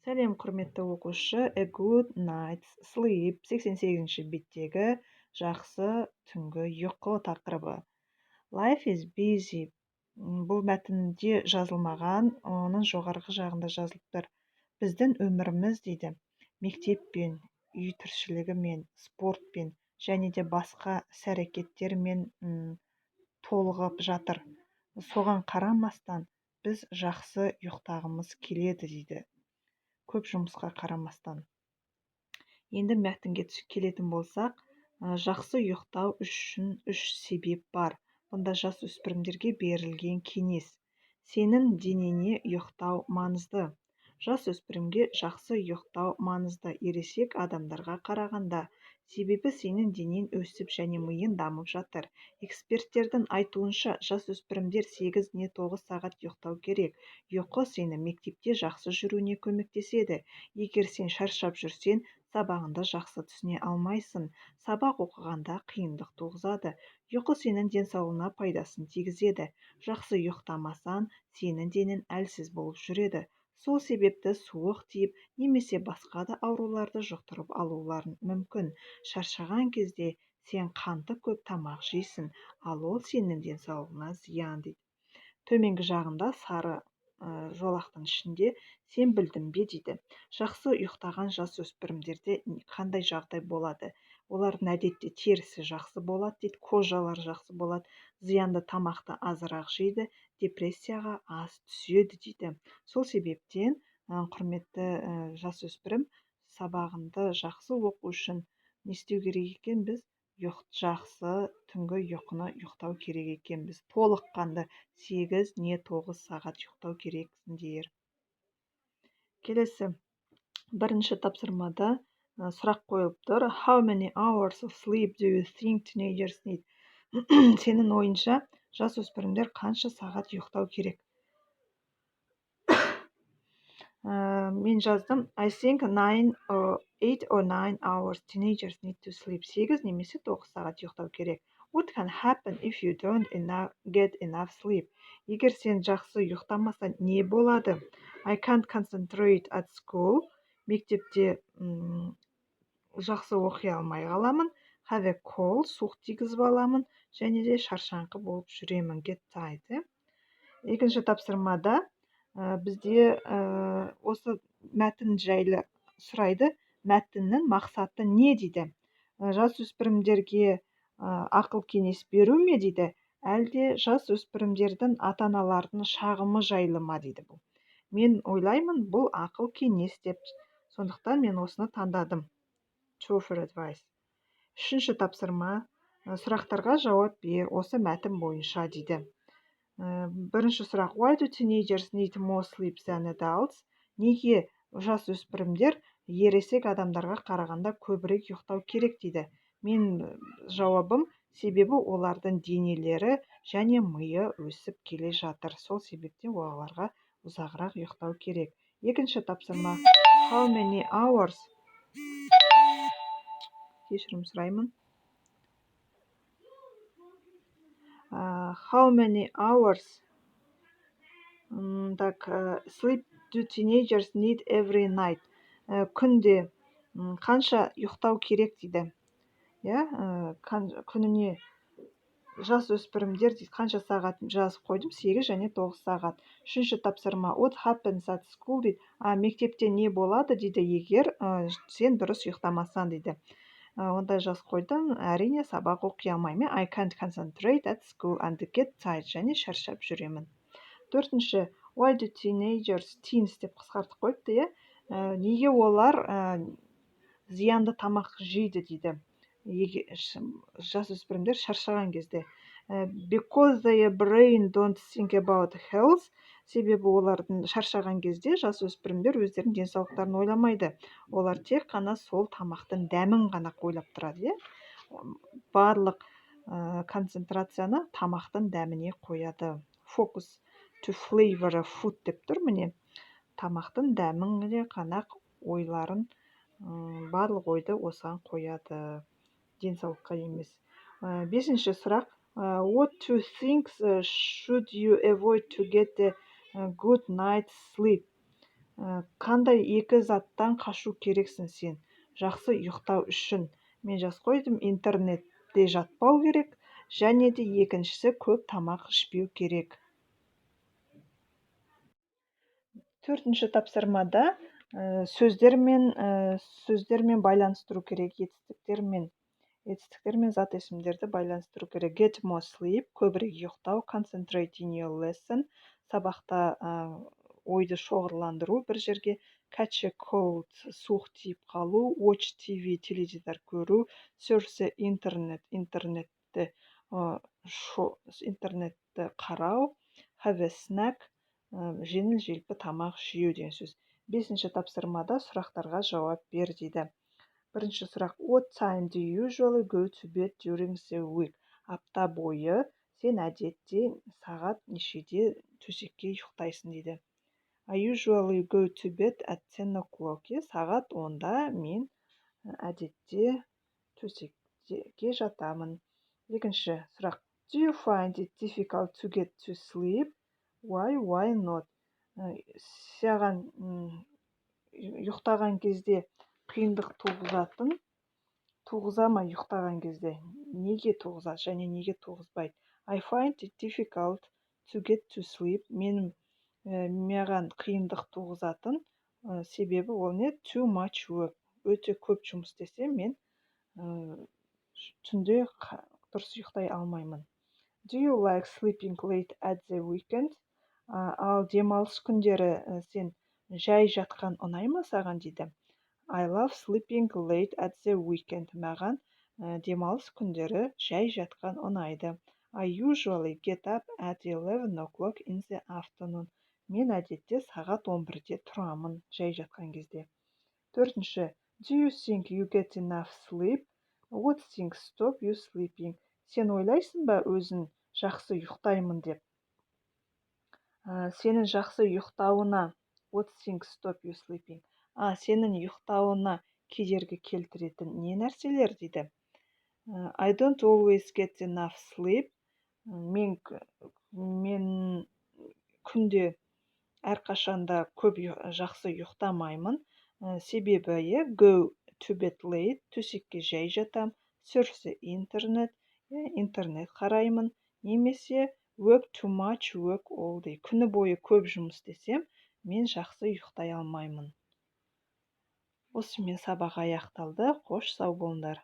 Сәлем, құрметті оқушы! A good night's sleep, 88 беттегі жақсы түнгі ұйқы тақырыбы. Life is busy. Бұл мәтінде жазылмаған, оның жоғарғы жағында жазылып тұр. Біздің өміріміз, дейді, мектеппен, үй тіршілігімен, спортпен және де басқа іс-әрекеттермен толығып жатыр. Соған қарамастан, біз жақсы ұйықтағымыз келеді, дейді, көп жұмысқа қарамастан. Енді мәтінге келетін болсақ, жақсы ұйықтау үшін үш себеп бар. Бұнда жасөспірімдерге берілген кеңес. Сенің денеңе ұйықтау маңызды. Жасөспірімге жақсы ұйықтау маңызды ересек адамдарға қарағанда, себебі сенің денең өсіп және миың дамып жатыр. Эксперттердің айтуынша, жасөспірімдер 8 не 9 сағат ұйықтау керек. Ұйқы сені мектепте жақсы жүруіне көмектеседі. Егер сен шаршап жүрсең, сабағыңды жақсы түсіне алмайсың, сабақ оқығанда қиындық туғызады. Ұйқы сенің денсаулығыңа пайдасын тигізеді. Жақсы ұйықтамасаң, сенің денең әлсіз болып жүреді. Сол себепті суық тиіп немесе басқа да ауруларды жұқтырып алуларың мүмкін. Шаршаған кезде сен қанты көп тамақ жейсің, ал ол сенің денсаулығыңа зиян, дейді. Төменгі жағында сары жолақтың ішінде «Сен білдің бе?» дейді. Жақсы ұйықтаған жасөспірімдерде қандай жағдай болады? Олардың әдетте терісі жақсы болады, дейді, кожалары жақсы болады, зиянды тамақты азырақ жейді, депрессияға аз түседі, дейді. Сол себептен, құрметті жасөспірім, сабағыңды жақсы оқу үшін не істеу керек екенбіз? Жақсы түнгі ұйқыны ұйықтау керек екенбіз. Толыққанды 8 не 9 сағат ұйықтау керексіңдер. Келесі бірінші тапсырмада сұрақ қойылып тұр: How many hours of sleep do you think teenagers need? Сенің ойыңша, жасөспірімдер қанша сағат ұйықтау керек? Мен жаздым: I think nine or 8 or 9 hours teenagers need to sleep. 8 немесе 9 сағат ұйықтау керек. What can happen if you don't get enough sleep? Егер сен жақсы ұйықтамасаң, не болады? I can't concentrate at school. Мектепте жақсы оқи алмай қаламын. Have a cold, суық тигізіп аламын және де шаршаңқы болып жүремін. Get tired, иә. Екінші тапсырмада бізде осы мәтін жайлы сұрайды. Мәтіннің мақсаты не, дейді? Жасөспірімдерге ақыл кеңес беру ме, дейді, әлде жасөспірімдердің ата аналарының шағымы жайлы ма, дейді бұл. Мен ойлаймын, бұл ақыл кеңес деп, сондықтан мен осыны таңдадым: to offer advice. Үшінші тапсырма: сұрақтарға жауап бер осы мәтін бойынша, дейді. Бірінші сұрақ: Why do teenagers need more sleep than adults? Неге жасөспірімдер ересек адамдарға қарағанда көбірек ұйықтау керек, дейді. Мен жауабым: себебі олардың денелері және миы өсіп келе жатыр, сол себептен оларға ұзағырақ ұйықтау керек. Екінші тапсырма: How many hours, кешірім сұраймын, how many hours так sleep do teenagers need every night? Күнде қанша ұйықтау керек, дейді, иә, күніне жасөспірімдер, дейді, қанша сағат? Жазып қойдым: 8 және 9 сағат. Үшінші тапсырма: What happens at school, дейді. А мектепте не болады, дейді, егер сен дұрыс ұйықтамасаң, дейді. Онда жазып қойдым: әрине, сабақ оқи алмаймын. I can't concentrate at school and get tired, және шаршап жүремін. Төртінші: Why do teenagers, teens деп қысқартып қойыпты, иә, неге олар зиянды тамақ жейді, дейді, жасөспірімдер шаршаған кезде? Because their brain don't think about health. Себебі олардың шаршаған кезде жасөспірімдер өздерінің денсаулықтарын ойламайды, олар тек қана сол тамақтың дәмін ғана ойлап тұрады, иә, барлық концентрацияны тамақтың дәміне қояды. Focus to flavor of food деп тұр. Міне, тамақтың дәміне ғана ойларын, барлық ойды осыған қояды, денсаулыққа емес. Бесінші сұрақ: What two things should you avoid to get a good night's sleep? Қандай екі заттан қашу керексің сен жақсы ұйықтау үшін? Мен жазып қойдым: интернетте жатпау керек және де екіншісі, көп тамақ ішпеу керек. Төртінші тапсырмада сөздермен байланыстыру керек, етістіктермен зат есімдерді байланыстыру керек. Get more sleep, көбірек ұйықтау, concentrate in your lesson, сабақта ойды шоғырландыру бір жерге, catch a cold, суық тиіп қалу, watch TV, теледидар көру, surf the internet, интернетті қарау, have a snack, жеңіл желпі тамақ жеу деген сөз. Бесінші тапсырмада сұрақтарға жауап бер дейді. Бірінші сұрақ: What time do you usually go to bed during the week? Апта бойы сен әдетте сағат нешеде төсекке ұйықтайсың дейді. I usually go to bed at 10 o'clock. Сағат 10-да мен әдетте төсекке жатамын. Екінші сұрақ: Do you find it difficult to get to sleep? Why, why not? Саған ұйықтаған кезде қиындық туғыза ма? Ұйықтаған кезде неге туғызады және неге туғызбайды? I find it difficult to get to sleep. Маған қиындық туғызатын себебі ол не? Too much work. Өте көп жұмыс істесем, мен түнде дұрыс ұйықтай алмаймын. Do you like sleeping late at the weekend? Ал демалыс күндері сен жай жатқан ұнай ма саған дейді. I love sleeping late at the weekend. Маған демалыс күндері жай жатқан ұнайды. I usually get up at 11 o'clock in the afternoon. Мен әдетте сағат 11-де тұрамын жай жатқан кезде. Төртінші: Do you think you get enough sleep? What things stop you sleeping? Сен ойлайсың ба өзің жақсы ұйықтаймын деп? Сенің жақсы ұйықтауына, what things stop you sleeping, сенің ұйықтауына кедергі келтіретін не нәрселер дейді. I don't always get enough sleep. Мен күнде әрқашанда көп жақсы ұйықтамаймын. Себебі, иә, go to bed late, төсекке жай жатам, surf the internet, иә, интернет қараймын, немесе work too much, work all day, күні бойы көп жұмыс істесем, мен жақсы ұйықтай алмаймын. Осымен сабақ аяқталды. Қош, сау болыңдар.